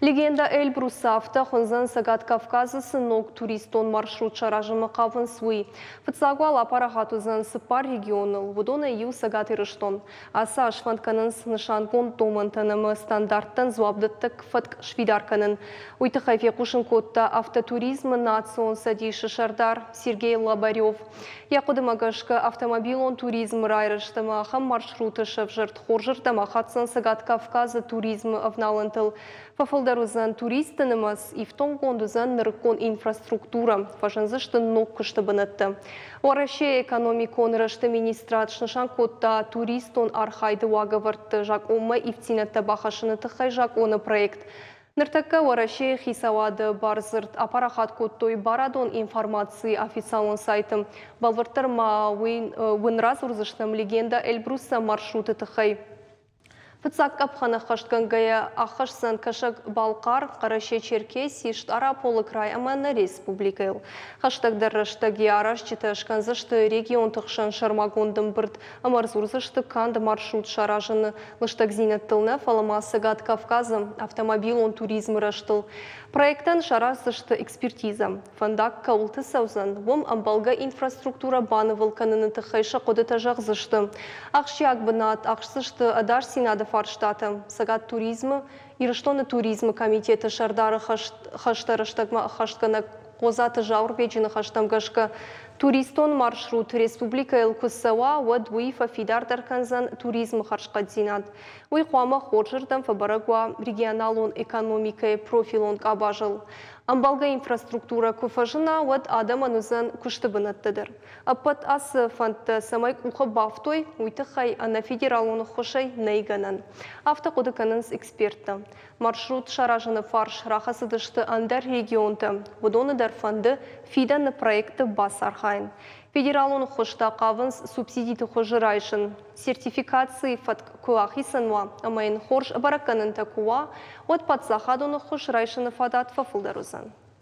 Легенда Эльбруса афтӕ хуындзӕн Цӕгат Кавказы цы ног туристон маршрут саразынмӕ хъавынц, уый. Фыццаг уал апарахат уыдзӕн цыппар регионыл, уыдонӕй иу Цӕгат Ирыстон. Ацы аз фӕнд кӕнынц нысангонд домӕнтӕн ӕмӕ стандарттӕн дзуапдӕттӕг фӕтк сфидар кӕнын. Уый тыххӕй фехъусын кодта автотуризмы национ цӕдисы сӕрдар Сергей Лобарев. Йӕ хъуыдымӕ гӕсгӕ, автомобилон туризмы райрӕзт ӕмӕ ахӕм маршруты сӕвзӕрд хорзырдӕм ахаддзӕн Цӕгат Кавказы туризмы авналӕнтыл. Фӕфылдӕр уыдзӕн туристты нымӕц, ифтонггонд уыдзӕн нырыккон инфраструктурӕ, фӕзындзысты ног куысты бынӕттӕ. Уӕрӕсейы экономикон рӕзты министрад снысан кодта туристон архайды уагӕвӕрдты закъонмӕ ивддзинӕдтӕ бахӕссыны тыххӕй закъоны проект. Ныртӕккӕ Уӕрӕсейы хицауады бардзырд апарахат кодтой барадон информацийы официалон сайты. Бӕлвырддӕр ма уый уын радзурдзыстӕм легенда Эльбруса маршруты тыххӕй. Фыццаг къӕпхӕн ӕххӕстгӕнгӕйӕ аххӕсдзӕн Кӕсӕг-Балхъар, Хъӕрӕсе-Черкеси, Стъараполы край ӕмӕ нӕ республикӕйыл. Хӕстӕгдӕр рӕстӕг йӕ аразджытӕ скӕндзысты регионты хсӕн сӕрмагонд ӕмбырд ӕмӕ ӕрдзурдзысты канд маршрут саразыны лыстӕгдзинӕдтыл нӕ, фӕлӕ ма Цӕгат Кавказы автомобилон туризмы рӕзтыл. Проектӕн сараздзысты экспертизӕ. Фӕндаг кӕуылты цӕудзӕн, уым ӕмбӕлгӕ инфраструктурӕ банывыл кӕныны тыххӕй сӕ хъуыдытӕ зӕгъдзысты. Ахсджиаг бынат ахсдзысты ӕдасдзинады фарстатӕ. Цӕгат туризмы Ирыстоны туризмы комитеты сӕрдары хӕстӕ рӕстӕгмӕ ӕххӕстгӕнӕг Хъодзаты Зауырбеджы ныхӕстӕм гӕсгӕ, туристон маршрут республикӕйыл куы цӕуа, уӕд уый фӕфидардӕр кӕндзӕн туризмы хӕрзхъӕддзинад. Уый хъуамӕ хорзырдӕм фӕбӕрӕг уа регионалон экономикӕйы профилон къабазыл. Ӕмбӕлгӕ инфраструктурӕ куы фӕзына, уӕд адӕмӕн уыдзӕн куысты бынӕттӕ дӕр. Ӕппӕт ацы фӕндтӕ цӕмӕй къухы бафтой, уый тыххӕй ӕнӕ федералон ӕххуысӕй нӕй гӕнӕн. Афтӕ хъуыды кӕнынц эксперттӕ. Маршрут саразыны фарс рахӕцыдысты ӕндӕр регионтӕ. Уыдоны дӕр фӕнды фидӕны проекты бацархайын. Федералон ӕххуыс та хъавынц субсидиты хуызы райсын. Сертификацийы фӕтк куы ахицӕн уа ӕмӕ йын хорз бӕрӕггӕнӕнтӕ куы уа, уӕд паддзахадон ӕххуыс райсыны фадат фӕфылдӕр уыдзӕн.